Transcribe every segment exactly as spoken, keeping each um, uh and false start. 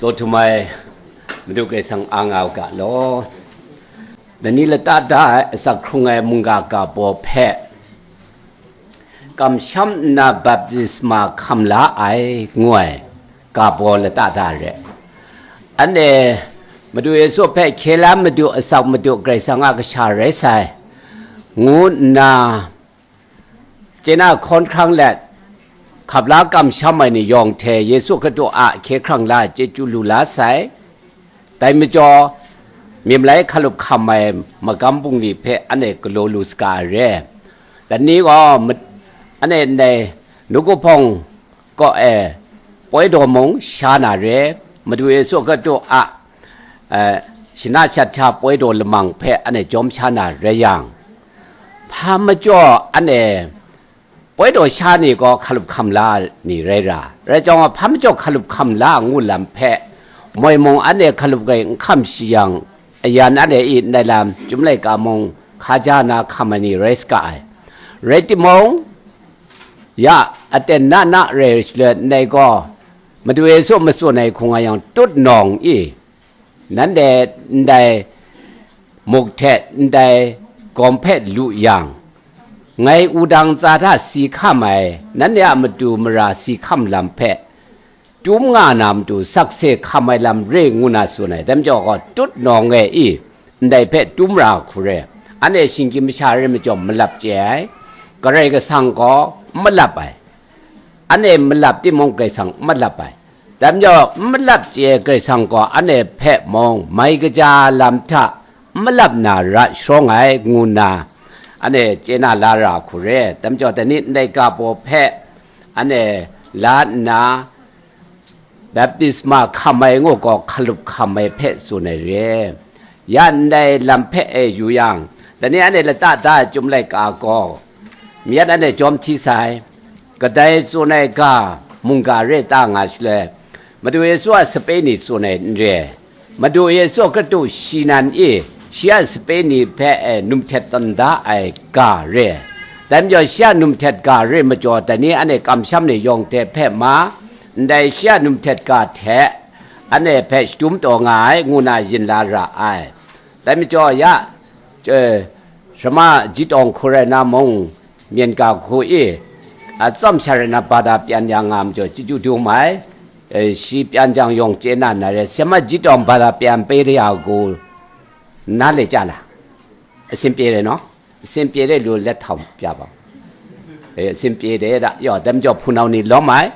Tsaw htum ai Madu Karai Kasang a nga u ga law. Dai ni lata da ai asak hkrung ai mungga ga baw hpe kamsham nna baptisma hkam la ai, ngu ai ga baw lata da ai re. Anhte Madu Yesu hpe hkye la Madu, asak Madu Karai Kasang a kasha rai sai, ngu nna chye na hkawn hkrang let, hkap la kamsham ai ni yawng hte Yesu Hkristu a hkye hkrang la ai chyeju lu la sai. Dai majaw, myi malai hkalup hkam ai magam bungli hpe anhte galaw lu saga ai re. Dai ni gaw, ma-, anhte ndai nawku hpawng kaw e poi daw mung sha na re, Madu Yesu Hkristu a, eh, shana shat hta poi daw lamang hpe anhte jawm sha na rai yang, hpa majaw anhte poi daw sha ni gaw hkalup hkam la ni rai ra, rai chyawm, hpa majaw hkalup hkam la ngu lam hpe, moi mung anhte hkalup gai n hkam shi yang, ayan anhte i ndai lam, Chyum laika mung hkaja na hkam ai ni rai saga ai. Rai timung, ya aten na na re shaloi ndai gaw, Madu Yesu matsun ai hkung nga yang tut nawng i, nanhte ndai muk hte ndai gawm hpe lu yang, ngai wudang tsa hta si hkam ai, nanhte a matu mara si hkam lam hpe, tum nga na matu sakse hkam ai lam re ngu na tsun ai. Dai majaw gaw, tut nawng e i, ndai hpe tum ra hku re, anhte shinggyim masha rai majaw malap chye ai, Karai Kasang gaw n malap ai. Anhte malap timung Karai Kasang n malap ai. Dai majaw, n malap chye Karai Kasang gaw anhte hpe mung mai kaja lam hta n malap na ra sharawng ai, ngu nna anhte chye na la ra hku re. Dai majaw, dai ni ndai ga baw hpe anhte la nna, baptisma hkam ai ngu gaw hkalup hkam ai hpe tsun ai re. Ya ndai lam hpe e yu yang, dai ni anhte lata da ai Chyum laika gaw, myit anhte jawm hti sai, kadai tsun ai ga mungga re ta nga shaloi, Madu Yesu a sape ni tsun ai n re. Madu Yesu Hkristu shi nan i, shi a sape ni hpe e num htet tawn da ai ga re. Dai majaw, shi a num htet ga re majaw, dai ni anhte kamsham ni yawng hte hpe ma, ndai shi a num htet ga hte anhte hpe shadum taw nga ai, ngu na yin la ra ai. Dai majaw, ya, eh, Sharma Jitawng hku rai na mung, myen ga hku i, atsawm sha rai na bada pyan ya nga majaw, chyeju dum ai. Eh, shi pyan jang yawng chye na na re, Sharma Jitawng bada pyan pe de ya gu, na le chya la? Asin pye re no? Asin pye re lu let htau pya ba. Eh, asin pye de da, yaw, dai majaw hpunau ni lawm ai.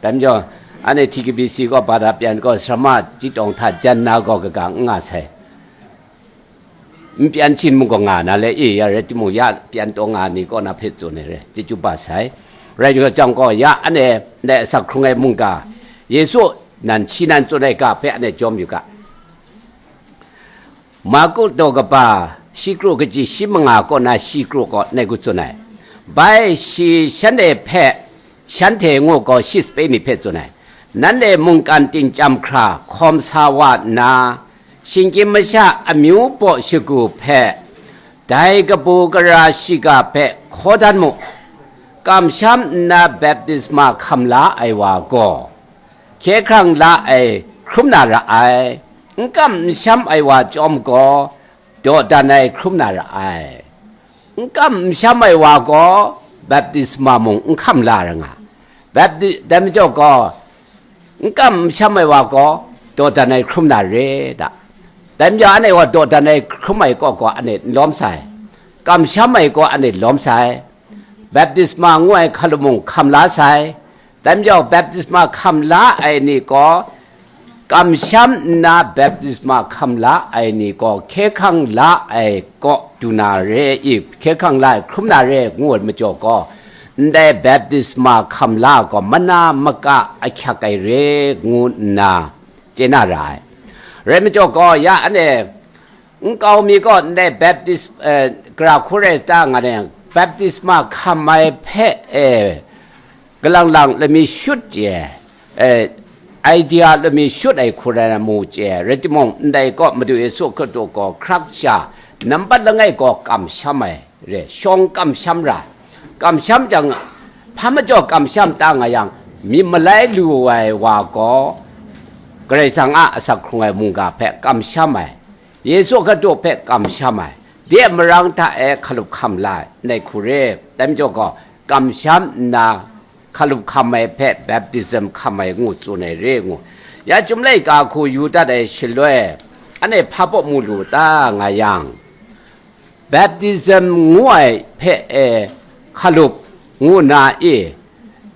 Dai majaw, anhte T K B C gaw bada pyan gaw, Sharma Jitawng hta jan na gaw kaga n nga sai. N pyan hpyi mung gaw nga na le, e, ya rai timung, ya pyan taw nga ni kaw na hpe tsun ai re, chyeju ba sai. Rai nga jang gaw, ya anhte ndai asak hkrung ai mungga, Yesu nan shi nan tsun ai ga hpe anhte jawm yu ga. Marku daw kaba shi kru kaji shi manga kaw na shi kru gaw ndai ngu tsun ai. Bai shi shanhte hpe, shanhte ngu gaw shi sape ni hpe tsun ai. Nanhte mungkan ting chyam hkra hkawm sa wa nna, shinggyim masha amyu baw shagu hpe, dai kabu gara shiga hpe hkaw dan mu. Kamsham nna baptisma hkam la ai wa gaw, hkye hkrang la ai hkrum na ra ai. N kam n sham ai wa chyawm gaw, dawdan ai hkrum na ra ai. N kam n sham ai wa gaw, baptisma mung n hkam la ra nga. Bapti-, dai majaw gaw, n kam n sham ai wa gaw, dawdan ai hkrum na re da. Dai majaw, anhte gaw dawdan ai hkrum ai kaw gaw anhte n lawm sai. Kamsham ai gaw anhte lawm sai. Baptisma ngu ai hkalup mung hkam la sai. Dai majaw, baptisma hkam la ai ni gaw, kamsham nna baptisma hkam la ai ni gaw, hkye hkrang la ai kaw du na re i, hkye hkrang la ai hkrum na re ngu ai majaw gaw, ndai baptisma hkam la ai gaw mana maka ahkyak ai re ngu nna chye na ra ai. Rai majaw gaw, ya anhte nkau mi gaw ndai baptis, eh, gara hku rai ta nga yang, baptisma hkam ai hpe, eh, galang lang lami shut chye, eh, idea lami shut ai hku rai na mu chye, rai timung, ndai kaw Madu Yesu Hkristu gaw hkrak sha nambat langai gaw kamsham ai re, shawng kamsham ra, kamsham jang, hpa majaw kamsham ta nga yang, myi malai lu ai wa gaw, Karai Kasang a asak hkrung ai mungga hpe kamsham ai, Yesu Hkristu hpe kamsham ai, de marang hta e hkalup hkam la ai, ndai hku re, dai majaw gaw, kamsham nna hkalup hkam ai hpe baptism hkam ai ngu tsun ai re ngu, ya Chyum laika hku yu dat ai shaloi, anhte hpa baw mu lu ta nga yang, baptism ngu ai hpe e hkalup ngu na i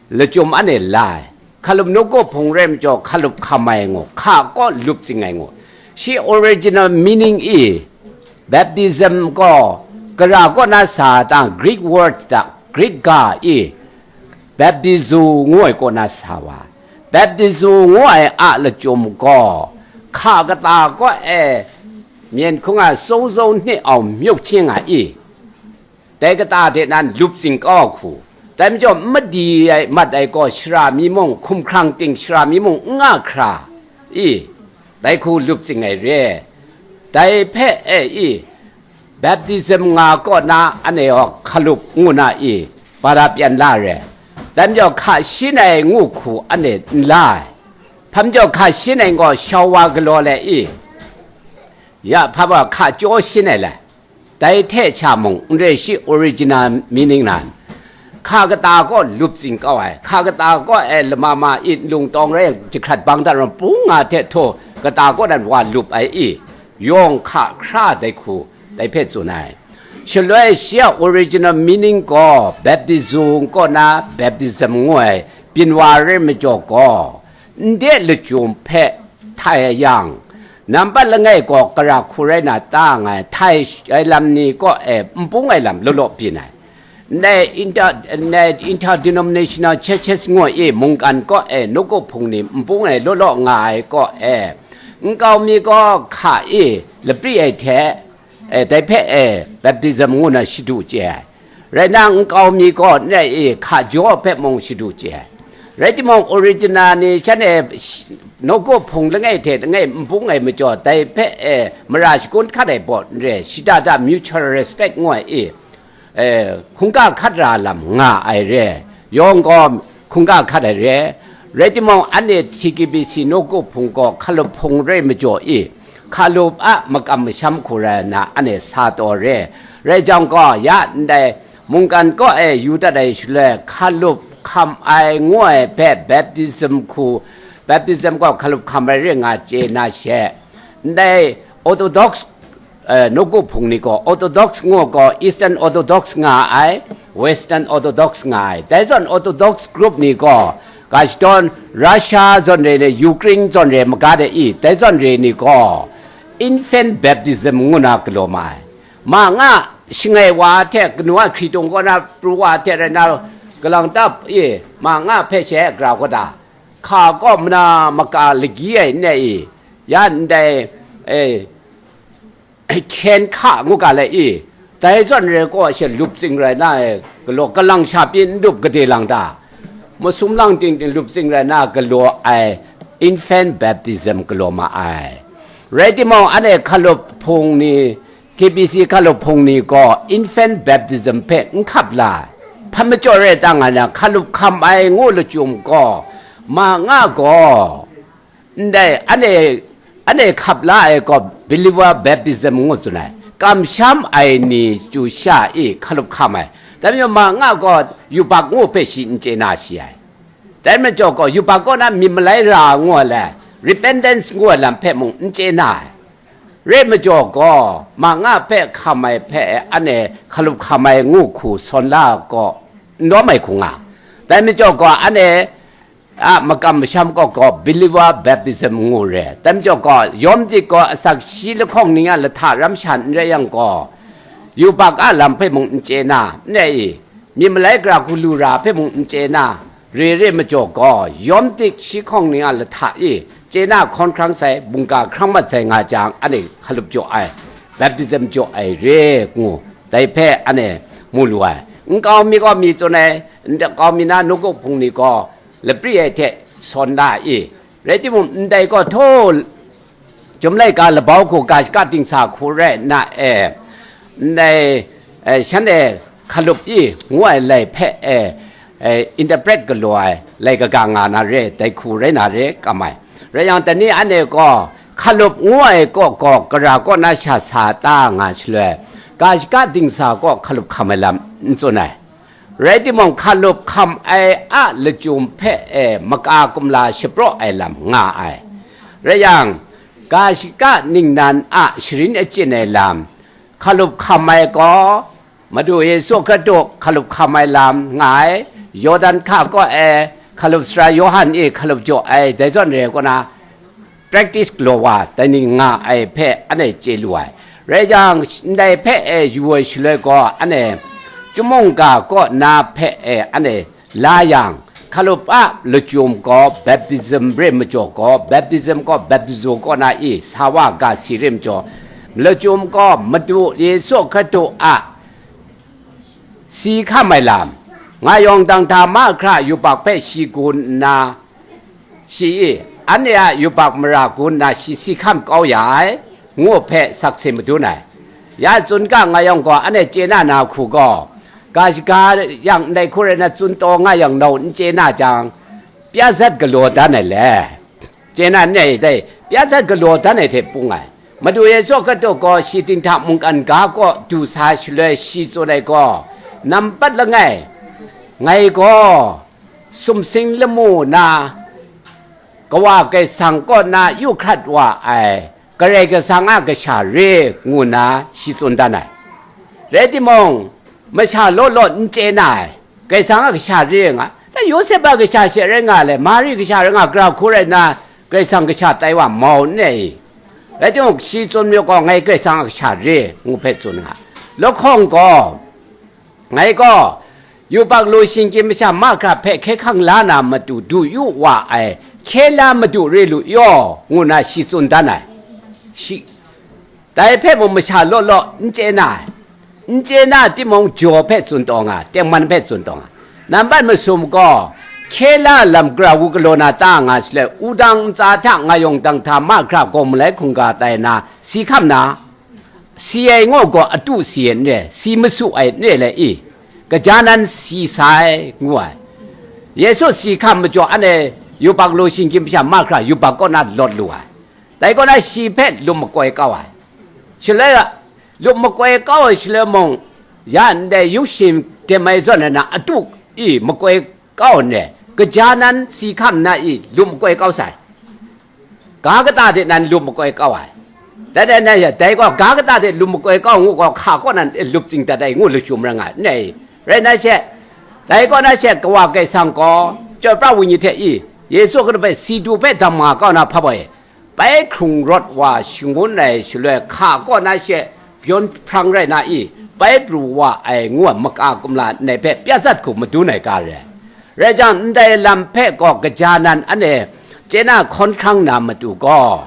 lachyum anhte la ai. Hkalup nawku hpung rai majaw hkalup hkam ai ngu, hka kaw lup tsing ai ngu. Shi original meaning i, baptism gaw, kara kaw na sa ta, Greek word ta, Greek ga i, baptizo ngu ai kaw na sa wa. Baptizo ngu ai a lachyum gaw, hka kata kaw e myen hkung a sung sung hni au myuk ching a i, dai kata hte nan lup tsing kau a hku. Dai majaw, n madi ai mat ai gaw, shara mi mung, hkumhkrang ting shara mi mung n nga hkra i, dai hku lup tsing ai re. Dai hpe e i, baptism nga kaw na anhte gaw hkalup ngu na i, ba da pyan la re. Dai majaw, hka shin ai ngu hku anhte n la ai. Hpa majaw, hka shin ai gaw shawa galaw le i, ya hpa ba hka jaw shin ai le. Dai hte sha mung n re shi, original meaning nan, hka kata kaw lup tsing kau ai, hka kata kaw e lama ma i nlung tawng rai jahkrat bang dat rawng pung nga hte htaw kata kaw nan wa lup ai i, yawng hka hkra dai hku, dai hpe tsun ai. Shaloi shi a original meaning gaw, baptism kaw na baptism ngu ai byin wa rai majaw gaw, n de lachyum hpe htai yang, nambat langai gaw kara hku rai na ta nga ai, htai ai lam ni kaw e npung ai lam law law byin ai. Ndai inter-, ndai interdenominational churches ngu i mungkan kaw e nawku hpung ni npung ai law law nga ai kaw e, nkau mi gaw hka i lapri ai hte, e, dai hpe e baptism ngu na shadu chye ai. Rai nna, nkau mi gaw ndai i hka jaw hpe mung shadu chye ai. Rai timung, original ni shanhte sh-, nawku hpung langai hte langai npung ai majaw, dai hpe e mara shagun hkat ai baw n re, shada da mutual respect ngu ai i, e, hkungga hkat ra lam nga ai re, yawng gaw hkungga hkat ai re. Rai timung, anhte T K B C nawku hpung gaw hkalup hpung rai majaw i, hkalup a makam masham hku rai nna anhte sa taw re. Rai jang gaw, ya ndai mungkan kaw e yu dat ai shaloi, hkalup hkam ai ngu ai hpe baptism hku, baptism gaw hkalup hkam ai re nga chye na she, ndai Orthodox, eh, nawku hpung ni gaw, Orthodox ngu gaw, Eastern Orthodox nga ai, Western Orthodox nga ai. Dai zawn Orthodox group ni gaw, ga shadawn Russia zawn re ni, Ukraine zawn re maga de i, dai zawn re ni gaw, infant baptism ngu na galaw ma ai. Ma nga shangai wa hte, kanu a hkritung kaw na pru wa hte rai na, galang tap i, ma nga hpe she gara kau da, hka kaw mana maka lagyi ai n e i, ya ndai, eh, hkyen hka ngu ga le i, dai zawn re kaw she lup tsing rai na ai galaw, kalang sha pyi n lup gade lang ta, masum lang ting ting lup tsing rai na galaw ai infant baptism galaw ma ai. Rai timung, anhte hkalup hpung ni, K B C hkalup hpung ni gaw infant baptism hpe n hkap la ai. Hpa majaw rai tang nga na, hkalup hkam ai ngu lachyum gaw, ma nga gaw, ndai, anhte, anhte hkap la ai gaw believer baptism ngu tsun ai, kamsham ai ni chyu sha i hkalup hkam ai. Dai majaw, ma nga gaw yubak ngu hpe shi n chye na shi ai. Dai majaw gaw, yubak kaw na myit malai ra ngu ai le, repentance ngu ai lam hpe mung n chye na ai. Re majaw gaw, ma nga hpe hkam ai hpe anhte hkalup hkam ai ngu hku sawn la gaw, n lawm ai hku nga. Dai majaw gaw, anhte a makam masham kaw gaw believer baptism ngu re. Dai majaw gaw, yawm dik gaw asak shi lahkawng ning a lahta ram sha n rai yang gaw, yubak a lam hpe mung n chye na, n e i, myit malai gara hku lu ra hpe mung n chye na, re re majaw gaw, yawm dik shi hkawng ning a lahta i chye na hkawn hkrang sai, mungga hkrang mat sai nga jang, anhte hkalup jaw ai, baptism jaw ai re ngu, dai hpe anhte mu lu ai. Nkau mi gaw mi tsun ai, nkau mi na nawku hpung ni gaw lapri ai hte sawn da i, rai timung, ndai gaw htaw, Chyum laika labau hku ga shaka dingsa hku rai nna e, ndai, e, shanhte hkalup i ngu ai lai hpe e, e, interpret galaw ai lai kaga nga na re, dai hku rai na re, kam ai. Rai yang, dai ni anhte gaw hkalup ngu ai kaw gaw gara kaw na sha sa ta nga shaloi, ga shaka dingsa kaw hkalup hkam ai lam n tsun ai. Rai timung, hkalup hkam ai a lachyum hpe e maka kumla shapraw ai lam nga ai. Rai yang, ga shaka ningnan a sharin achyin ai lam, hkalup hkam ai gaw, Madu Yesu Hkristu hkalup hkam ai lam nga ai, Yawdan hka kaw e hkalup sara Yawhan e hkalup jaw ai, dai zawn re ai kaw na, practice galaw wa, dai ni nga ai hpe anhte chye lu ai. Rai jang, ndai hpe e yu ai shaloi gaw, anhte chyum mungga kaw na hpe e anhte la yang, hkalup a lachyum gaw baptism re majaw gaw, baptism gaw baptizo kaw na i sa wa ga si re majaw, lachyum gaw Madu Yesu Hkristu a si hkam ai lam, nga yawng dang hta mahkra yubak hpe shi gun nna, shi i, anhte a yubak mara gun nna shi si hkam kau ya ai, ngu hpe sakse madun ai. Ya tsun ga nga yawng gaw, anhte chye na na hku gaw, ga shaga yang ndai hku rai na tsun taw nga yang nau n chye na jang, pya sat galaw dan ai le. Chye na n rai dai, pya sat galaw dan ai hte pung ai. Madu Yesu Hkristu gaw shiting hta mungkan ga kaw du sa shaloi shi tsun ai gaw, nampat langai, ngai gaw sumsing lamu na Kawa Karai Kasang kaw na yu hkrat wa ai Karai Kasang a kasha re ngu na shi tsun dan ai. Rai timung, masha law law n chye na ai, Karai Kasang a kasha re nga, dai Yawsep a kasha she rai nga le, Mari kasha rai nga, gara hku rai nna, Karai Kasang kasha tai wa mau n e i? Rai timung, shi tsun majaw gaw, ngai Karai Kasang a kasha re, ngu hpe tsun nga. Lahkawng gaw, ngai gaw, yubak lu shinggyim masha mahkra hpe hkye hkrang la na matu du yu wa ai, hkye la madu re lu yaw, ngu na shi tsun dan ai. Shi, dai hpe mung masha law law n chye na ai. N chye na timung, jaw hpe tsun taw nga, tengman hpe tsun taw nga. Nambat masum gaw, hkye la lam gara wu galaw na ta nga shaloi, wudang ntsa hta nga yawng dang hta mahkra gaw malai hkungga tai na, si hkam na, si ai ngaw gaw atu si ai n re, si masu ai n re le i, kaja nan si sai, ngu ai. Yesu si hkam majaw, anhte yubak lu shinggyim masha mahkra yubak kaw na lawt lu ai. Dai kaw na shi hpe lum makoi kau ai. Shaloi a, lum makoi kau ai shaloi mung, ya ndai yu shim dem ai zawn na atu i makoi kau nre, kaja nan si hkam na i lum makoi kau sai. Ga kata de nan lum makoi kau ai. Dai dai nan ya, dai gaw ga kata de lum makoi kau ngu gaw, hka kaw nan e lup tsing dat ai ngu lashum rai nga ai, n rai? Rai na she, dai kaw na she, Kawa Karai Kasang gaw, chyoi pra wenyi hte i, Yesu Hkristu hpe si du hpe dam nga kau na hpa baw e, bai hkrung rawt wa shangun ai shaloi, hka kaw na she byawn hprang rai na i, bai pru wa ai ngu ai maka kumla ndai hpe pya sat hku madun ai ga re. Rai jang, ndai lam hpe gaw kaja nan anhte chye na hkawn hkrang na matu gaw,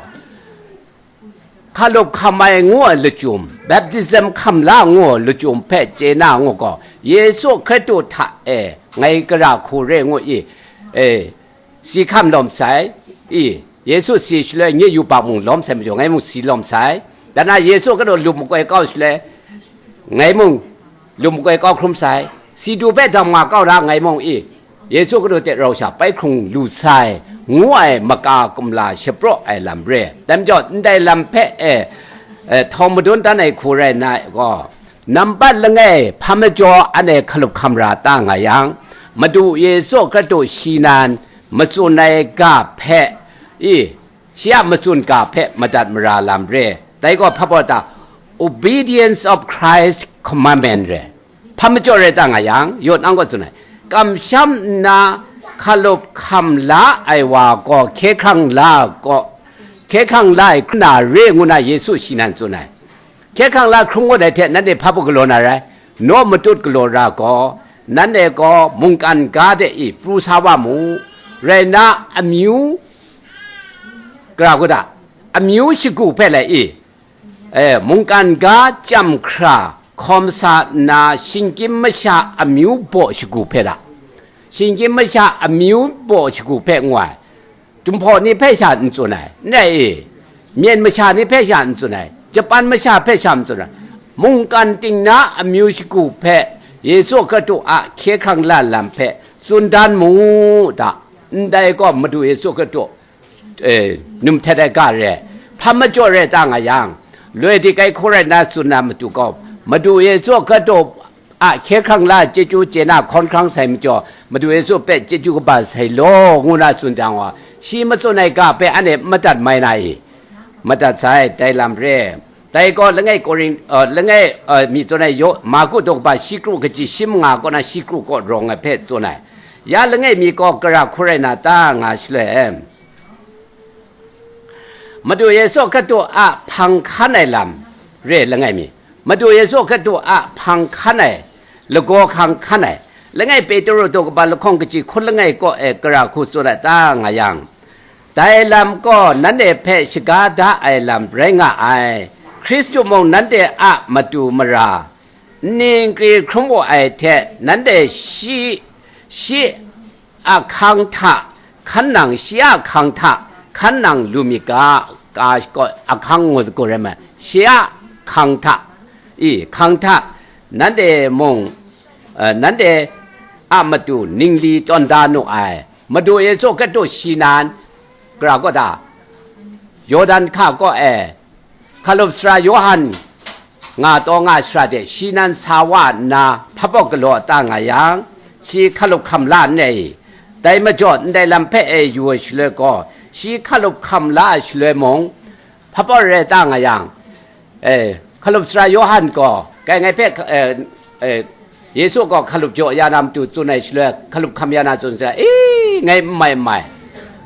hkalup hkam ai ngu ai lachyum, baptism hkam la ngu ai lachyum hpe chye na ngu gaw, Yesu Hkristu hta e ngai gara hku re ngu i, e, si hkam lawm sai, i, Yesu si shaloi nye yubak mung lawm sai majaw, ngai mung si lawm sai. Dan na Yesu Hkristu lum makoi kau shaloi, ngai mung lum makoi kau hkrum sai. Si du hpe dam nga kau ra, ngai mung i, Yesu Hkristu hte rau sha bai hkrung lu sai, ngu ai maka kumla shapraw ai lam re. Dai majaw, ndai lam hpe e, e, htawng madun dan ai hku rai na gaw, nambat langai hpa majaw anhte hkalup hkam ra ta nga yang, Madu Yesu Hkristu shi nan matsun ai ga hpe, i, shi a matsun ga hpe madat mara lam re. Dai gaw hpa baw ta, obedience of Christ commandment re. Hpa majaw rai ta nga yang, yawt ang gaw tsun ai, kamsham nna hkalup hkam la ai wa gaw hkye hkrang la gaw, hkye hkrang la ai hkrum na re ngu na Yesu shi nan tsun ai. Hkye hkrang la hkrum ngut ai hte nanhte hpa baw galaw na rai? Naw matut galaw ra gaw, nanhte gaw mungkan ga de i pru sa wa mu, rai na amyu gara hku ta, amyu shagu hpe lai i, e, mungkan ga chyam hkra hkawm sa nna, shinggyim masha amyu baw shagu hpe ta, shinggyim masha amyu baw shagu hpe ngu ai. Jinghpaw ni hpe sha n tsun ai, n rai i? Myen masha ni hpe sha n tsun ai, Japan masha hpe sha n tsun ai, mungkan ting na amyu shagu hpe Yesu Hkristu a hkye hkrang la lam hpe tsun dan mu da. Ndai gaw Madu Yesu Hkristu e, num htet ai ga re, hpam majaw re ta nga yang, loi dik ai hku rai nna tsun na matu gaw, Madu Yesu Hkristu a hkye hkrang la chyeju chye na hkawn hkrang sai majaw, Madu Yesu hpe chyeju kaba sai law, ngu na tsun jang wa, shi matsun ai ga hpe anhte madat mai na i? Madat sai, dai lam re. Dai gaw langai Korin, uh, langai, uh, mi tsun ai, Yo-, Marku daw kaba shi kru kaji shi manga kaw na shi kru kaw rawng ai hpe tsun ai. Ya langai mi gaw kara hku rai na ta nga shaloi, Madu Yesu Hkristu a hpang hkan ai lam re langai mi, Madu Yesu Hkristu a hpang hkan ai, lagaw hkang hkan ai, langai Petru daw kaba lahkawng kaji hkun langai kaw e kara hku tsun ai ta nga yang, dai lam gaw nanhte hpe shaga da ai lam rai nga ai. Hkristu mung nanhte a matu mara, nni nkri hkrum wu ai hte nanhte shi, shi a hkang hta hkan nang, shi a hkang hta hkan nang lu myit ga, ga gaw ahkang ngu sagu rai ma, shi a hkang hta, i, hkang hta nanhte mung, eh, nanhte a matu ningli tawn da nu ai. Madu Yesu Hkristu shi nan, gara kaw ta, Yawdan hka kaw e, Hkalup sara Yawhan nga taw nga shara de shi nan sa wa nna hpabaw galaw ta nga yang, shi hkalup hkam la n ai. Dai majaw ndai lam hpe e yu ai shaloi gaw, shi hkalup hkam la ai shaloi mung, hpabaw rai ta nga yang, e, hkalup sara Yawhan gaw, kai ngai hpe, e, e, Yesu gaw hkalup jaw ya na matu tsun ai shaloi, hkalup hkam ya na tsun sai, i, ngai n mai n mai.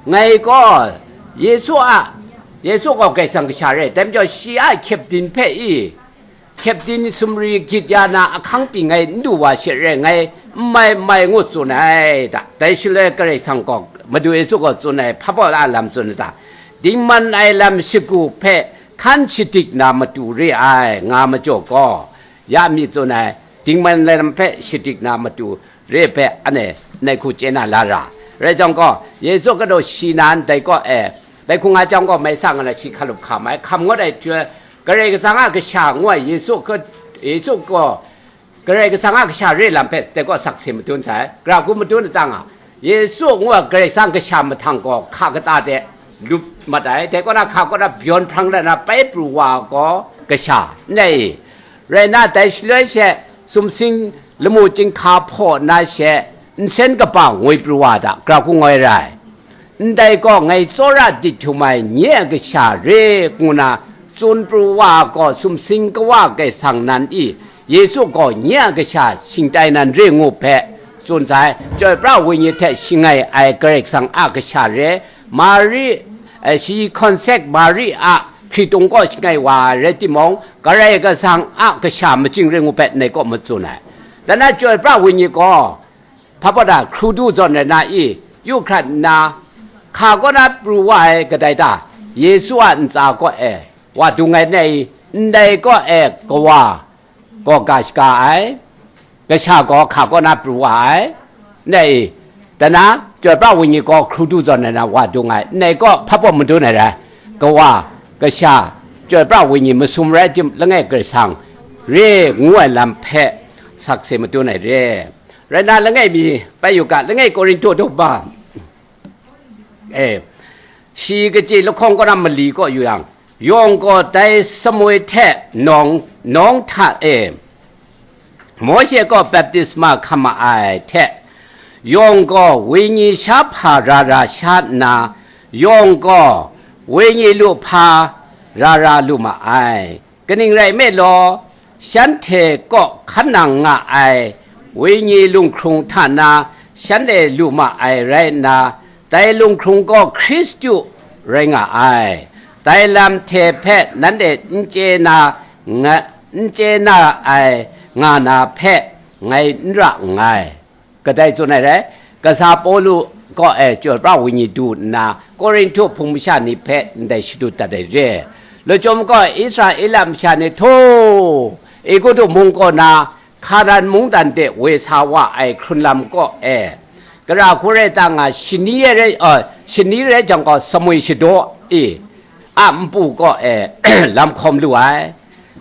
Ngai gaw Yesu a, Yesu gaw Karai Kasang kasha re, dai majaw shi a kyepdin hpe i, kyepdin sumri gyit ya na ahkang pyi ngai n du wa she re, ngai n mai n mai ngu tsun ai da. Dai shaloi Karai Kasang gaw, Madu Yesu gaw tsun ai, hpabaw la lam tsun ai da. Dingman ai lam shagu hpe hkan shadik na matu re ai, nga majaw gaw, ya mi tsun ai, dingman ai lam hpe shadik na matu re hpe anhte nai hku chye na la ra. Rai jang gaw, Yesu Hkristu shi nan dai kaw e, dai hku nga jang gaw, mai sa nga na shi hkalup hkam ai, hkam ngut ai hte, Karai Kasang a kasha ngu ai Yesu hku, Yesu gaw Karai Kasang a kasha re lam hpe dai kaw sakse madun sai, gara hku madun ai ta nga, Yesu ngu ai Karai Kasang kasha mahtang gaw hka kata de lup mat ai, dai kaw na hka kaw na byawn hprang rai na pai pru wa gaw kasha n rai i? Rai nna, dai shaloi she sumsing lamu chyinghka hpaw nna she nsen kaba ngoi pru wa da, gara hku ngoi rai. Ndai gaw ngai tsawra dit htum ai nye a kasha re, ngu na tsun pru wa gaw, sumsing kawa Karai Kasang nan i, Yesu gaw nye a kasha shingtai nan re ngu hpe tsun sai. Chyoi pra Wenyi hte shangai ai Karai Kasang a kasha re, Mari, eh, shi hkawn sek Mari a hkritung kaw shangai wa ai rai timung, Karai Kasang a kasha machying re ngu hpe nai kaw matsun ai. Dan na Chyoi pra Wenyi gaw, hpa pawt a hkru du zawn rai na i, yu hkrat nna, hka kaw na pru wa ai kadai ta, Yesu a ntsa kaw e wa dung ai n rai i? Ndai kaw e kawa gaw ga shaga ai, kasha gaw hka kaw na pru wa ai, n rai i? Dan na, Chyoi pra Wenyi gaw hkru du zawn rai na wa dung ai, ndai kaw hpa pawt madun ai rai, kawa, kasha, Chyoi pra Wenyi masum rai tim, langai Karai Kasang re ngu ai lam hpe sakse madun ai re. Rai nna, langai mi bai yu ga, langai Korinhto daw ba, e, shi kaji lahkawng kaw na mali kaw yu yang, yawng gaw dai sumwi hte nawng, nawng hta e Mawshe gaw baptisma hkam ma ai hte, yawng gaw Wenyi sha hpa ra ra sha nna, yawng gaw Wenyi lu hpa ra ra lu ma ai. Kaning rai nme law, shanhte kaw hkan nang nga ai Wenyi lunghkrung hta na shanhte lu ma ai rai nna, dai lunghkrung gaw Hkristu rai nga ai. Dai lam hte hpe nanhte n chye na, nga, n chye na ai nga na hpe ngai n ra nngai. Kadai tsun ai rai? Kasa Pawlu kaw e Chyoi pra Wenyi du nna, Korinhtu Hpung masha ni hpe ndai shadut dat ai re. Lachyum gaw Israela masha ni htaw Egutu mung kaw na Hkaran mungdan de woi sa wa ai hkrun lam kaw e, gara hku rai ta nga, shani e rai, uh, shani rai jang gaw, sumwi shadaw i a npu kaw e lam hkawm lu ai.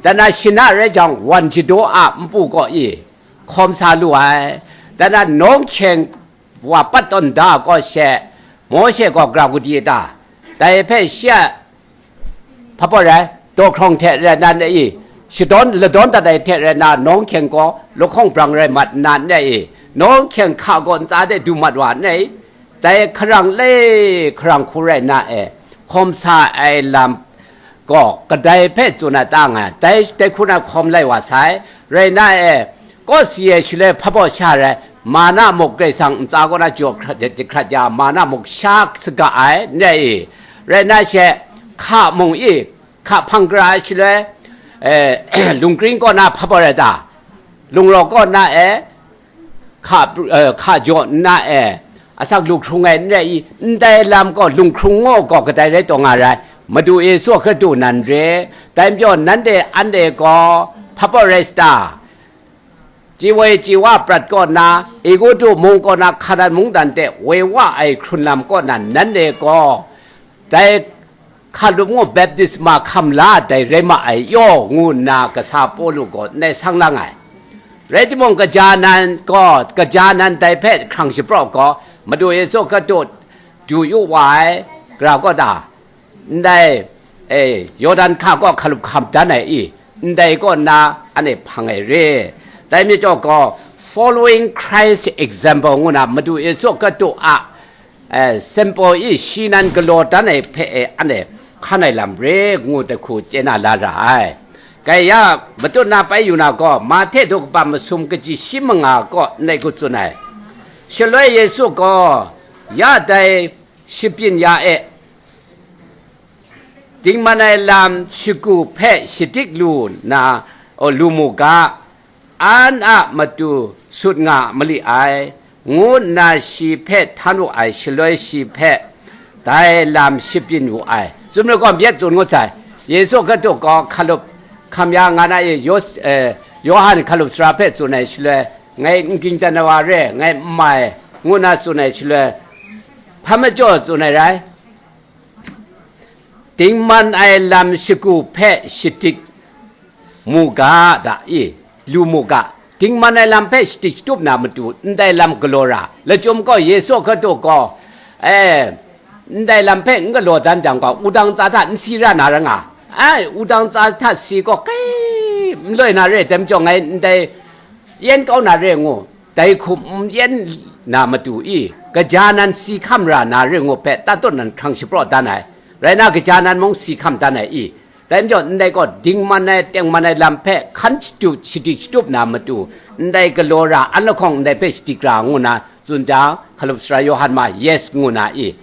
Dan na shana rai jang, wan shadaw a npu kaw i hkawm sa lu ai. Dan na nawng hkyeng wa pat tawn da gaw she, Mawshe gaw gara hku di ta? Dai hpe shi a hpa baw rai, daw hkrawng hte rai nna ne i, shadawn ladawn dat ai hte rai nna, nawng hkyeng gaw lahkawng brang rai mat nna ne i, nawng hkyeng hka gaw ntsa de du mat wa ne i, dai hkarang le hkarang hku rai nna e, hkawm sa ai lam gaw kadai hpe tsun ai ta nga ai, dai, dai hku na hkawm lai wa sai, rai nna e, kawsi e shaloi hpa baw sha rai, mana muk Karai Kasang ntsa kaw na jaw hkrat, jahkrat ya, mana muk sha saga ai, ne i, rai nna she, hka mung i, hka hpang gara ai shaloi, eh, lungkring kaw na hpa baw rai ta, lungraw kaw na e, hka, eh, hka jaw nna e, asak lu hkrung ai n rai i, ndai lam gaw lunghkrung ngu gaw kadai rai taw nga rai, Madu Yesu Hkristu nan re, dai majaw nanhte anhte gaw hpa baw rai sa ta? Chye woi chye wa prat kaw na, Egutu mung kaw na Hkanan mungdan hte woi wa ai hkrun lam kaw na nanhte gaw, dai hkalup ngu baptisma hkam la dai rai ma ai yaw, ngu nna kasa Pawlu gaw ndai sang lang ai. Rai timung, kaja nan gaw, kaja nan dai hpe hkrang shapraw gaw, Madu Yesu Hkristu du yu wa ai, gara kaw ta? Ndai, e, Yawdan hka kaw hkalup hkam dan ai i, ndai kaw nna anhte hpang ai re. Dai majaw gaw, following Christ example ngu na Madu Yesu Hkristu a, e, sample i shi nan galaw dan ai hpe e, anhte hkan ai lam re ngu dai hku chye na la ra ai. Kai ya, matut na pai yu na gaw, Mahte daw kaba masum kaji shi manga kaw ndai hku tsun ai. Shaloi Yesu gaw, ya dai shapyin ya e, dingman ai lam shagu hpe shadik lu na, o, lu mu ga, an a matu sut nga mali ai, ngu nna shi hpe htan wu ai shaloi shi hpe dai lam shapyin wu ai. Sumru gaw myit tsun ngut sai, Yesu Hkristu gaw hkalup hkam ya nga na e, Yos-, eh, Yawhan hkalup sara hpe tsun ai shaloi, ngai n ging dan ai wa re, ngai n mai, ngu nna tsun ai shaloi, hpa majaw tsun ai rai? Dingman ai lam shagu hpe shadik mu ga da i, lu mu ga. Dingman ai lam hpe shadik shatup na matu, ndai lam galaw ra. Lachyum gaw Yesu Hkristu gaw, e, ndai lam hpe n galaw dan jang gaw, wudang tsa hta n si ra na ra nga. Ai, wudang tsa hta si gaw, kai, n loi na re, dai majaw ngai ndai yen kau na re ngu, dai hkum n yen na matu i, kaja nan si hkam ra na re ngu hpe tatut nan hkrang shapraw dan ai, rai na, kaja nan mung si hkam dan ai i, dai majaw ndai gaw dingman ai, tengman ai lam hpe hkan shatu, shadik shatup na matu, ndai galaw ra an lahkawng ndai hpe shadik ra ngu na tsun jang, hkalup sara Yawhan ma yes ngu na i,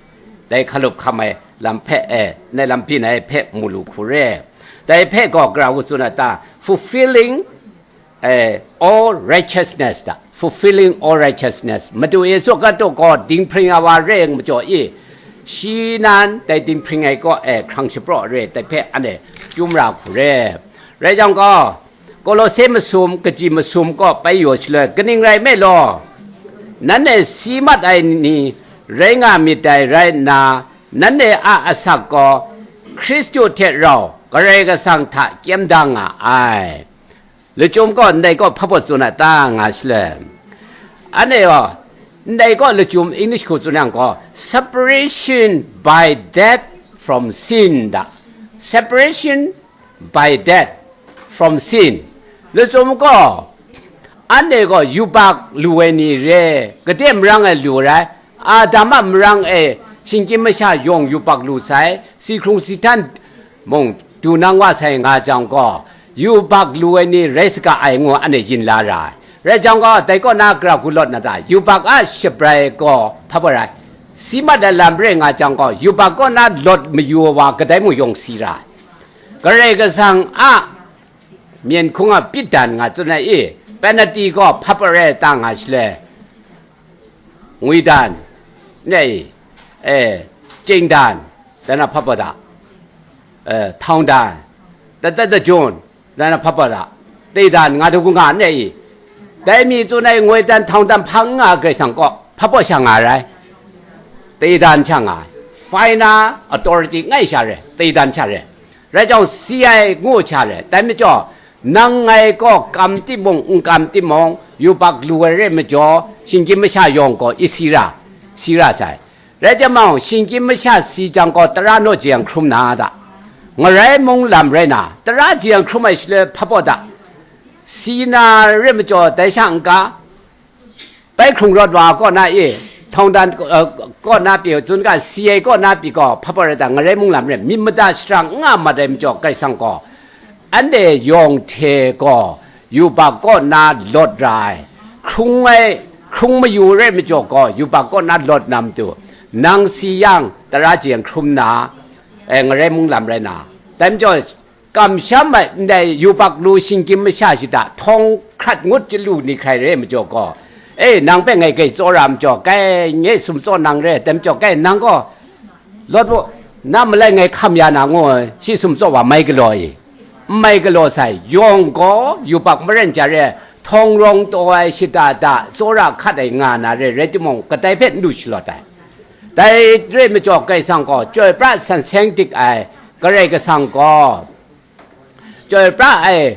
dai hkalup hkam ai lam hpe, e, ndai lam byin ai hpe mu lu hku re. Dai hpe gaw gara ngu tsun ai ta? Fulfilling, eh, all righteousness da, fulfilling all righteousness. Madu Yesu Hkristu gaw dinghpring ai wa re ai majaw i, shi nan dai dinghpring ai kaw e hkrang shapraw re, dai hpe anhte chyum ra hku re. Rai jang gaw, Kolose masum, kaji masum kaw pai yaw shaloi, kaning rai nme law, nanhte si mat ai ni rai nga myit dai rai nna, nanhte a asak gaw Hkristu hte rau Karai Kasang hta kyem da nga ai. Lachyum gaw ndai kaw hpa baw tsun a ta nga shaloi, anhte gaw, ndai kaw lachyum English hku tsun yang gaw, separation by death from sin da. Separation by death from sin. Lachyum gaw, anhte gaw yubak lu ai ni re, gade marang e lu rai, Adam a marang e shinggyim masha yawng yubak lu sai, si hkrung si htan mung du nang wa sai nga jang gaw, yubak lu ai ni rai saga ai ngu anhte yin la ra ai. Rai jang gaw, dai kaw na gara gu lawt na ta? Yubak a shabrai gaw hpa baw rai? Si mat ai lam re nga jang gaw, yubak kaw na lawt mayu ai wa kadai mung yawng si ra ai. Karai Kasang a myen hkung a pyit dan nga tsun ai i, penalty gaw hpa baw rai ta nga shaloi, ngwi dan, ne i, e, ching dan, dan a hpa baw da, e, htawng dan, dat dat dajun, dan a hpa baw da, tei dan nga da gu nga ne i, dai mi tsun ai ngwi dan htawng dan hpa n nga ai Karai Kasang kaw hpa baw sha nga ai rai? Tei dan sha nga ai. Final authority ngai sha re, tei dan sha re. Rai jang, si ai ngu sha re, dai majaw, nang ngai gaw kam timung n kam timung, yubak lu ai re majaw, shinggyim masha yawng gaw i si ra, si ra sai. Rai timung, shinggyim masha si jang gaw, tara naw jeng hkrum na da, ngarai mung lam rai na, tara jeng hkrum ai shaloi hpa baw da, si na re majaw, dai sha n-ga, bai hkrung rawt wa kaw na e, htawng dan, eh, kaw na pyi, tsun ga si ai kaw na pyi gaw, hpa baw rai da, ngarai mung lam rai, myit mada shara n nga mat ai majaw, Karai Kasang gaw, anhte yawng hte gaw yubak kaw na lawt ra ai, hkrung ai, hkrung mayu rai majaw gaw, yubak kaw na lawt na matu, nang si yang, tara jeng hkrum na, e, ngarai mung lam rai na, dai majaw, kamsham ai ndai yubak lu shinggyim masha shada, htawng hkrat ngut chyalu ni hkrai re majaw gaw, e, nang hpe ngai grai tsawra majaw, kai, ngai sum tsaw nang re, dai majaw, kai, nang gaw, lawt u, na malai ngai hkam ya na ngu ai, shi sum tsaw wa mai galaw i? N mai galaw sai, yawng gaw yubak maren ja re, htawng rawng taw ai shada da, tsawra hkat ai nga na re, rai timung, kadai hpe n lu shalawt ai. Dai re majaw, Karai Kasang gaw chyoi pra san seng dik ai, Karai Kasang gaw, chyoi pra ai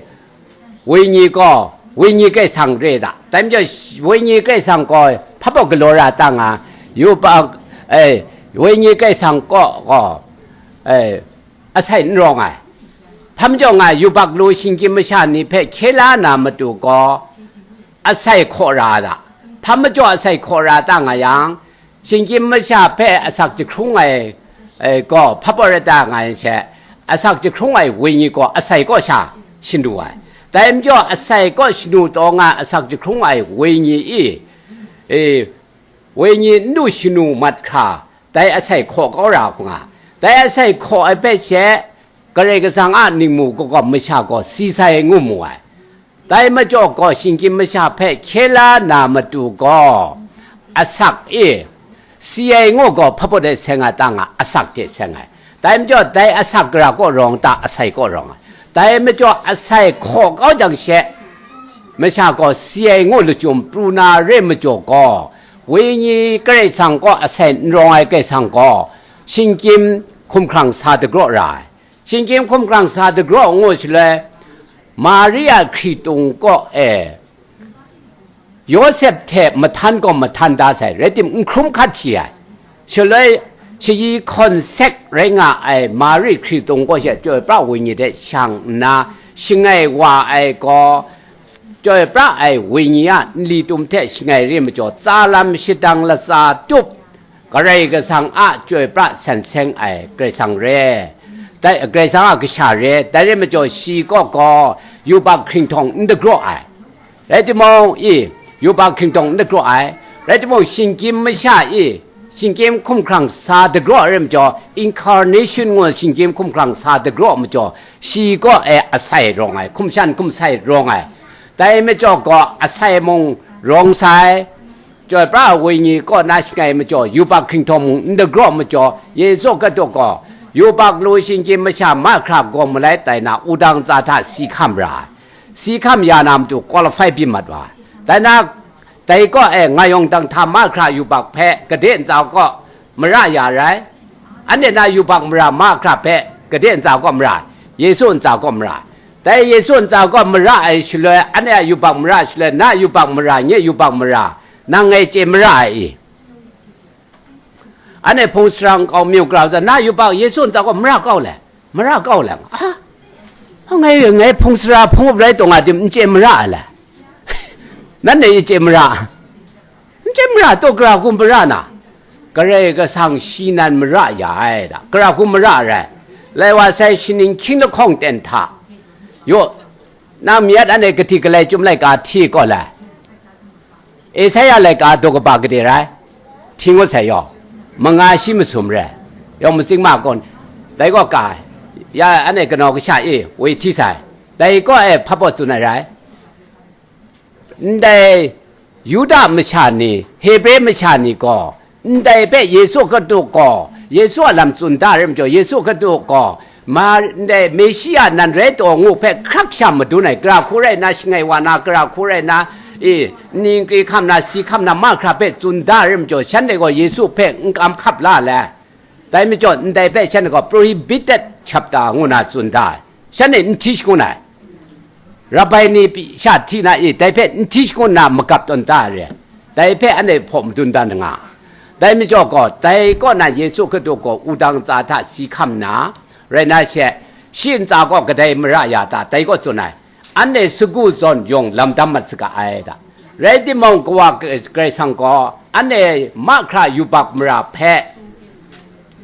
wenyi gaw, wenyi Karai Kasang re da. Dai majaw, wenyi Karai Kasang gaw hpa baw galaw ra ta nga, yubak, e, wenyi Karai Kasang kaw gaw, e, asai n rawng ai. Hpa majaw nga, yubak lu shinggyim masha ni hpe hkye la na matu gaw, asai hkaw ra da. Hpa majaw asai hkaw ra ta nga yang, shinggyim masha hpe asak jahkrung ai, e, gaw hpa baw rai ta nga yang she, asak jahkrung ai wenyi gaw asai kaw sha shanu ai. Dai majaw asai kaw shanu taw nga, asak jahkrung ai wenyi i, e, wenyi n lu shanu mat hkra, dai asai hkaw kau ra hku nga. Dai asai hkaw ai hpe she, Karai Kasang a ningmu kagawm masha gaw si sai ngu mu ai. Dai majaw gaw, shinggyim masha hpe hkye la na matu gaw, asak e, si ai ngu gaw, hpa baw de seng ai ta nga, asak hte seng ai. Dai majaw, dai asak gara kaw rawng ta, asai kaw rawng ai. Dai majaw, asai hkaw kau jang she, masha gaw si ai ngu lachyum pru na re majaw gaw, wenyi Karai Kasang kaw asai n rawng ai Karai Kasang gaw, shinggyim hkumhkrang sa dagraw ra ai. Shinggyim hkumhkrang sa dagraw ngu shaloi, Maria hkritung kaw e, Yawsep hte mahtan gaw mahtan da sai, rai tim, n hkrum hkat shi ai. Shaloi, shayi hkawn sek rai nga ai Mari hkritung kaw she chyoi pra wenyi hte shang nna, shangai wa ai gaw, chyoi pra ai wenyi a nli tum hte shangai re majaw, tsa lam shadang latsa tup, Karai Kasang a chyoi pra san seng ai Karai Kasang re, dai Karai Kasang a kasha re, dai re majaw shi kaw gaw yubak hkringhtawng n dagraw ai. Rai timung, i, yubak hkringhtawng n dagraw ai. Rai timung, shinggyim masha i, shinggyim hkumhkrang sa dagraw ai rai majaw, incarnation ngu shinggyim hkumhkrang sa dagraw ai majaw, shi kaw e asai rawng ai, hkum shan hkum sai rawng ai. Dai majaw gaw asai mung rawng sai, chyoi pra ai wenyi kaw na shangai majaw, yubak hkringhtawng mung n dagraw majaw, Yesu Hkristu gaw, yubak lu shinggyim masha mahkra gawm malai tai na, wudang ntsa hta si hkam ra ai. Si hkam ya na matu qualify byin mat wa ai. Dai na, dai kaw e nga yawng dang hta mahkra yubak hpe gade ntsa kaw mara ya rai. Anhte na yubak mara mahkra hpe gade ntsa kaw mara, Yesu ntsa kaw mara. Dai Yesu ntsa kaw mara ai shaloi, anhte a yubak mara shaloi, na yubak mara, nye yubak mara, nang ngai chye mara ai i? Anhte hpung sara nkau myu grau za, na yubak Yesu ntsa kaw mara kau le, mara kau le, a, ngai, ngai hpung sara hpung up rai taw nga tim n chye mara ai le? Nanhte e chye mara, n chye mara taw, gara hku mara na? Karai Kasang shi nan mara ya ai da, gara hku mara rai. Lai wa sai, shaning hkying lahkawng ten hta, yaw, nang myit anhte kahti galai chyum laika hti kaw lai? Esaia laika daw kaba gade rai? Hti ngut sai yaw, manga shi masum re, yawng matsing ma kaw, dai kaw ka, ya anhte kanau kasha e woi hti sai, dai kaw e hpa baw tsun ai rai? Ndai Yuda masha ni, Hebre masha ni gaw, ndai hpe Yesu Hkristu gaw, Yesu a lam tsun da ai majaw, Yesu Hkristu gaw, ma, ndai Meshia nan rai taw ngu hpe hkrak sha madun ai, gara hku rai na, shangai wa na, gara hku rai na, e, ningkri hkam na, si hkam na, mahkra hpe tsun da ai majaw, shanhte gaw Yesu hpe n kam hkap la le. Dai majaw, ndai hpe shanhte gaw prohibited chapter ngu na tsun da ai. Shanhte n hti shangun ai. Rabai ni pyi sha hti na i, dai hpe n hti shangun na magap tawn da ai re. Dai hpe anhte hpaw madun dan nga. Dai majaw gaw, dai kaw na Yesu Hkristu gaw wudang ntsa hta si hkam nna, rai na she, shi ntsa gaw kadai mara ya ta, dai gaw tsun ai. Anhte sagu zawn yawng lam dam mat saga ai da. Rai timung, Kawa Karai Kasang gaw anhte mahkra yubak mara hpe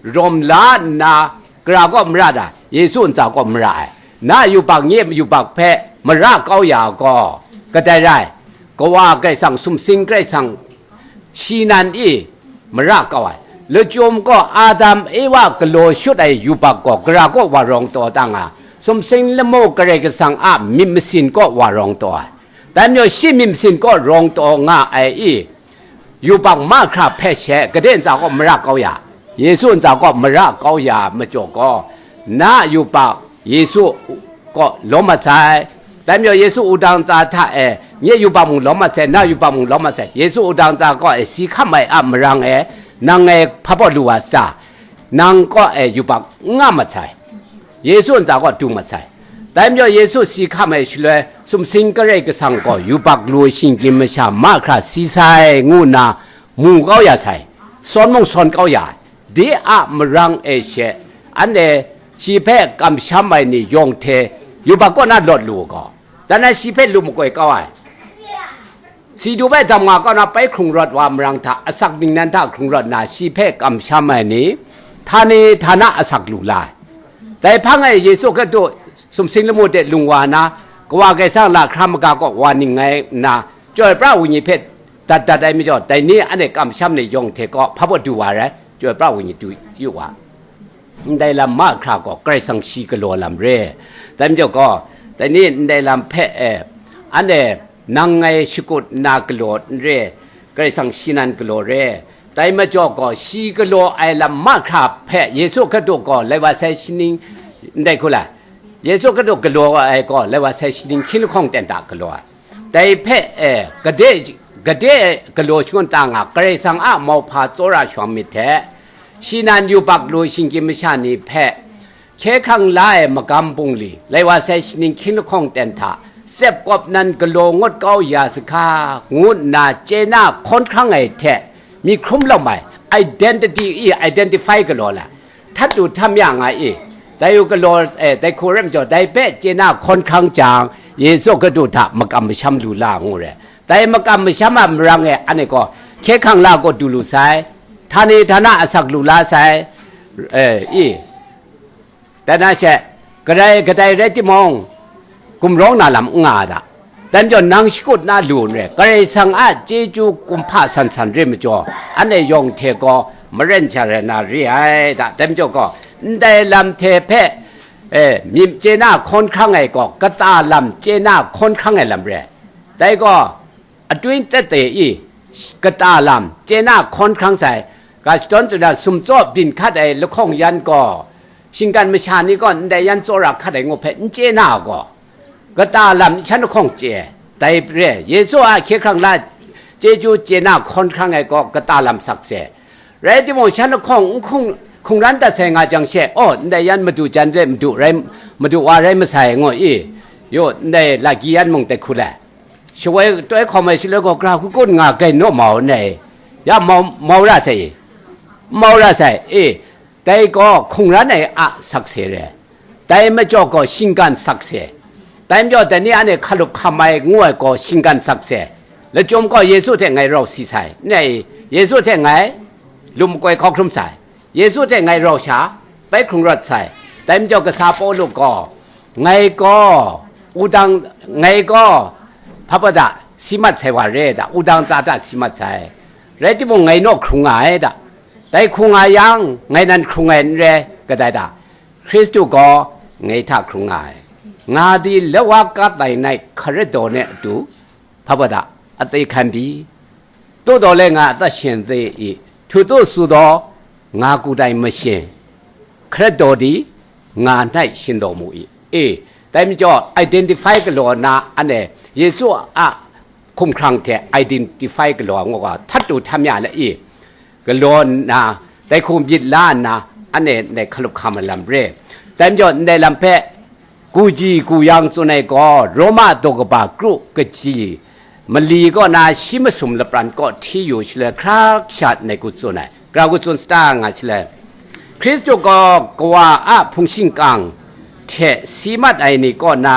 rawm la nna, gara kaw mara da, Yesu ntsa kaw mara ai. Na yubak nye yubak hpe mara kau ya gaw, kadai rai, Kawa Karai Kasang, sumsing Karai Kasang, shi nan i mara kau ai. Lachyum gaw Adam Ewa galaw shut ai yubak gaw gara kaw wa rawng taw ta nga, sumsing lamu Karai Kasang a myit masin kaw wa rawng taw ai. Dai majaw shi myit masin kaw rawng taw nga ai i, yubak mahkra hpe she gade ntsa kaw mara kau ya, Yesu ntsa kaw mara kau ya majaw gaw, na yubak Yesu kaw lawm mat sai. Dai majaw Yesu wudang ntsa hta e nye yubak mung lawm mat sai, na yubak mung lawm mat sai. Yesu wudang ntsa kaw e si hkam ai a marang e, nang ngai hpa baw lu wa sata? Nang kaw e yubak n nga mat sai. Yesu ntsa kaw du mat sai. Dai majaw Yesu si hkam ai shaloi, sumsing Karai Kasang gaw yubak lu shinggyim masha mahkra si sai ngu nna mu kau ya sai, sawn mung sawn kau ya ai. De a marang e she, anhte shi hpe kamsham ai ni yawng hte yubak kaw na lawt lu u gaw, dan na shi hpe lu makoi kau ai. Si du bai dam nga kaw na pai hkrung rawt wa marang hta, asak ningnan hta hkrung rawt na, shi hpe kamsham ai ni, htani htana asak lu la ai. Dai hpang e Yesu Hkristu sumsing lamu de lung wa na, Kawa Karai Kasang lahkra maga kaw wa ning ngai nna, Chyoi pra Wenyi hpe dat dat ai majaw, dai ni anhte kamsham ni yawng hte kaw hpa baw du wa rai, Chyoi pra Wenyi du yu wa. Ndai lam mahkra gaw Karai Kasang shi galaw lam re. Dai majaw gaw, dai ni ndai lam hpe e, anhte nang ngai shakut nna galaw n re, Karai Kasang shi nan galaw re. Dai majaw gaw, shi galaw ai lam mahkra hpe Yesu Hkristu gaw lai wa sai shaning, ndai hku la, Yesu Hkristu galaw ai gaw lai wa sai shaning hkying lahkawng ten hta galaw ai. Dai hpe e, gade, gade galaw shangun ta nga, Karai Kasang a mauhpa tsawra shawng myit hte, shi nan yubak lu shinggyim masha ni hpe, hkye hkrang la ai magam bungli, lai wa sai shaning hkying lahkawng ten hta, tsep kawp nan galaw ngut kau ya sahka, ngu nna chye na hkawn hkrang ai hte, myit hkrum lawm ai, identity i, identify galaw la, htat du htam ya nga i, dai u galaw, eh, dai hku rai majaw, dai hpe chye na hkawn hkrang jang, Yesu Hkristu hta makam masham lu la ngu re. Dai makam masham a marang e, anhte gaw hkye hkrang la gaw du lu sai, htani htana asak lu la sai, eh, i, dan na she, kadai kadai rai timung, gumrawng na lam n nga ai da. Dai majaw nang shakut na lu n re, Karai Kasang a chyeju kumhpa san san re majaw, anhte yawng hte gaw maren sha rai na re ai da. Dai majaw gaw, ndai lam hte hpe, eh, myit chye na hkawn hkrang ai gaw, kata lam chye na hkawn hkrang ai lam re. Dai gaw, atwin tet te i, kata lam chye na hkawn hkrang sai, ga shadawn tsuna sumtsaw byin hkat ai lahkawng yan gaw, shinggan masha ni gaw ndai yan tsawra hkat ai ngu hpe n chye na gaw, kata lam shan lahkawng chye, dai re, Yesu a hkye hkrang la chyeju chye na hkawn hkrang ai gaw kata lam sakse. Rai timung, shan lahkawng n hkung, hkungran dat sai nga jang she, aw, ndai yan madu jan re, madu rai, madu wa rai masai, ngu i, yu, ndai lagyi yan mung dai hku le. Shawoi toi hkawm ai shaloi gaw, gara hku kun nga gai naw mau nei, ya mau, mau ra sai, mau ra sai, e, dai gaw hkungran ai a sakse re, dai majaw gaw shinggan sakse, dai majaw dai ni anhte hkalup hkam ai ngu ai gaw shinggan sakse, lachyum gaw Yesu hte ngai rau si sai, nei, Yesu hte ngai lum makoi hkau hkrum sai, Yesu hte ngai rau sha pai hkrung rawt sai. Dai majaw kasa Pawlu gaw, ngai gaw, wudang, ngai gaw, hpa baw da, si mat sai wa re da, wudang tsa hta si mat sai. Rai timung, ngai naw hkrung nga ai da. Dai hkrung nga yang, ngai nan hkrung ai n re, kadai da. Hkristu gaw ngai hta hkrung nga ai. Nga di lawa ka tai nai hkare daw ne atu, hpa baw da, ate hkan bi, သို့သော်လည်းငါအသက်ရှင်သေး၏ထိုသို့ဆိုသော်ငါကိုယ်တိုင်မရှင်ခရစ်တော်သည်ငါ၌ရှင်တော်မူ၏ e, dai majaw identify galaw na anhte Yesu a hkumhkrang hte identify galaw ai ngu ga htat du htam ya le i, galaw nna, dai hku myit la nna, anhte ndai hkalup hkam ai lam re. Dai majaw ndai lam hpe, Guji Guyang tsun ai gaw, Roma daw kaba kru kaji, mali kaw na shi masum lapran kaw hti yu shaloi hkrak sha ngai ku tsun ai, grau ku tsun sata nga shaloi, Hkristu gaw Kawa a hpung shingkang hte si mat ai ni kaw na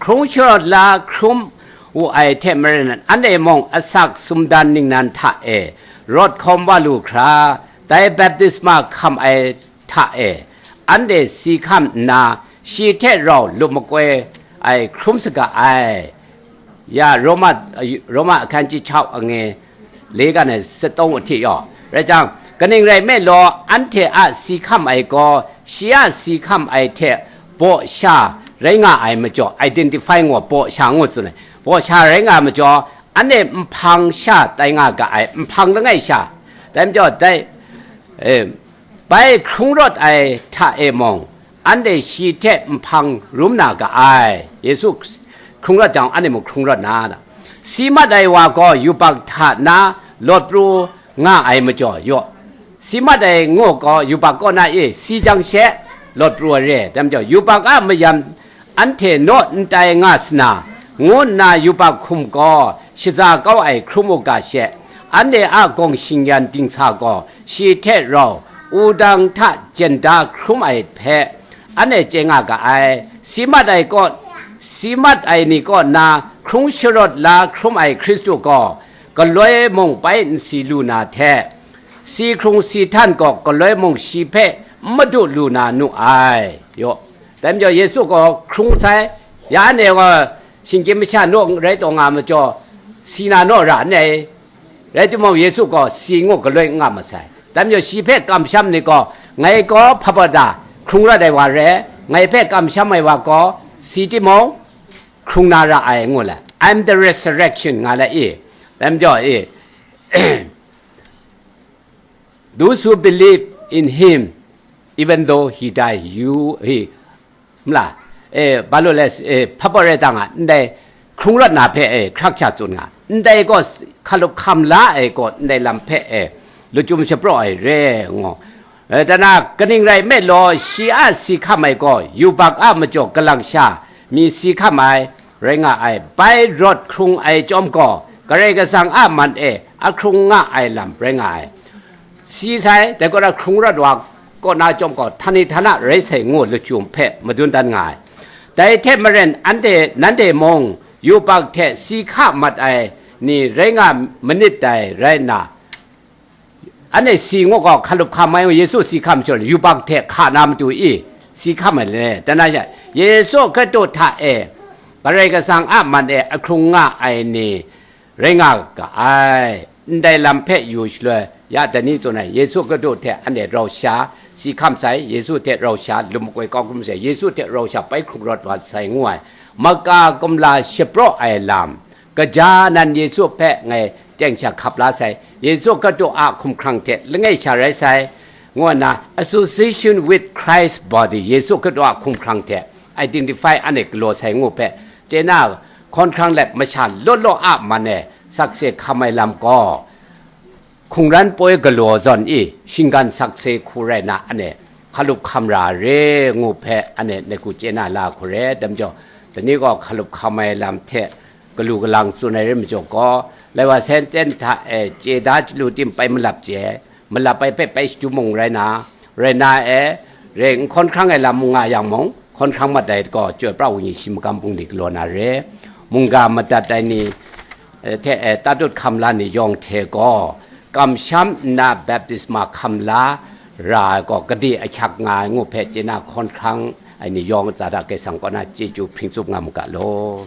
hkrung sharawt la hkrum wu ai hte maren, anhte mung asak sumdan ningnan hta e rawt hkawm wa lu hkra, dai baptisma hkam ai hta e anhte si hkam nna, shi hte rau lup makoi ai hkrum saga ai. Ya Roma, Roma ahkang chyahkyak ange le ga na sataw ahti yaw. Rai jang, kaning rai nme law, anhte a si hkam ai gaw, shi a si hkam ai hte baw sha rai nga ai majaw, identify ngu, baw sha ngu tsun ai. Baw sha rai nga ai majaw, anhte nhpang sha tai nga ga ai, nhpang langai sha. Dai majaw, dai, eh, bai hkrung rawt ai hta e mung, anhte shi hte nhpang rum na ga ai. Yesu hkrung rawt jang, anhte mung hkrung rawt na, si mat ai wa gaw yubak hta na lawt pru nga ai majaw yaw, si mat ai ngu gaw yubak kaw na e si jang she lawt pru ai re. Dai majaw, yubak a mayam anhte naw n tai nga sana, ngu nna yubak hkum gaw shaza kau ai hkrum u ga she, anhte a gawng shingyan dingsa gaw shi hte rau wudang hta jen da hkrum ai hpe, anhte chye nga ga ai. Si mat ai kaw, si mat ai ni kaw na hkrung sharawt la hkrum ai Hkristu gaw, galoi mung bai n si lu na hte, si hkrung si htan gaw galoi mung shi hpe n madu lu na nu ai. Yaw, dai majaw Yesu gaw hkrung sai, ya anhte gaw shinggyim masha naw rai taw nga majaw, si na naw ra n ai. Rai timung, Yesu gaw si ngu galoi n nga masai. Dai majaw shi hpe kamsham ni gaw, ngai gaw hpa baw da hkrung rawt ai wa re, ngai hpe kamsham ai wa gaw si timung hkrung na ra ai, ngu le, "I'm the resurrection," nga le i. Dai majaw i, "Those who believe in him, even though he die, you, he," mla, e, ba lu le, e, hpa baw rai ta nga, ndai hkrung rawt na hpe, e, hkrak sha tsun nga, ndai gaw hkalup hkam la ai gaw, ndai lam hpe, e, lachyum shapraw ai re, ngu. E, tana kaning rai nme law, shi a si hkam ai gaw, yubak a majaw kalang sha mi si hkam ai, rai nga ai, bai rawt hkrung ai chyawm gaw, Karai Kasang a man e a hkrung nga ai lam rai nga ai. Si sai, dai kaw na hkrung rawt wa kaw na chyawm gaw, htani htana rai sai ngu lachyum hpe madun dan nga ai. Dai hte maren, anhte, nanhte mung yubak hte si hka mat ai ni rai nga manit dai rai nna, anhte si ngu gaw hkalup hkam ai, Yesu si hkam shawng, yubak hte hka na matu i si hkam ai le, tana ya, Yesu Hkristu hta e Karai Kasang a man e ahkrung nga ai ni rai nga ga ai. Ndai lam hpe yu shaloi, ya dai ni tsun ai, Yesu Hkristu hte anhte rau sha si hkam sai, Yesu hte rau sha lum makoi kau hkrum sai, Yesu hte rau sha bai hkrung rawt wa sai ngu ai, maka kumla shapraw ai lam, kaja nan Yesu hpe ngai teng sha hkap la sai, Yesu Hkristu a hkumhkrang hte langai sha rai sai, ngu nna, association with Christ body, Yesu Hkristu a hkumhkrang hte identify anhte galaw sai ngu hpe, chye na, hkawn hkrang let masha law law a man e sakse hkam ai lam gaw, hkungran poi galaw zawn i shinggan sakse hku rai na, anhte hkalup hkam ra re ngu hpe, anhte ngai hku chye na la hku re. Dai majaw, dai ni gaw hkalup hkam ai lam hte galu galang tsun ai re majaw gaw, lai wa senten hta e chye da chyalu tim pai malap chye, malap ai hpe pai shadu mung rai na, rai na e, re, n hkawn hkrang ai lam mung nga yang mung, hkawn hkrang mat ai gaw, Chyoi pra ai Wenyi shi magam bungli galaw na re, mungga madat ai ni, eh, hte, eh, tatut hkam la ni yawng hte gaw, kamsham nna baptisma hkam la ra ai gaw, gade ahkyak nga ai ngu hpe chye na hkawn hkrang ai ni yawng aza hta Karai Kasang kaw na chyeju hpring tsup nga mu ga law.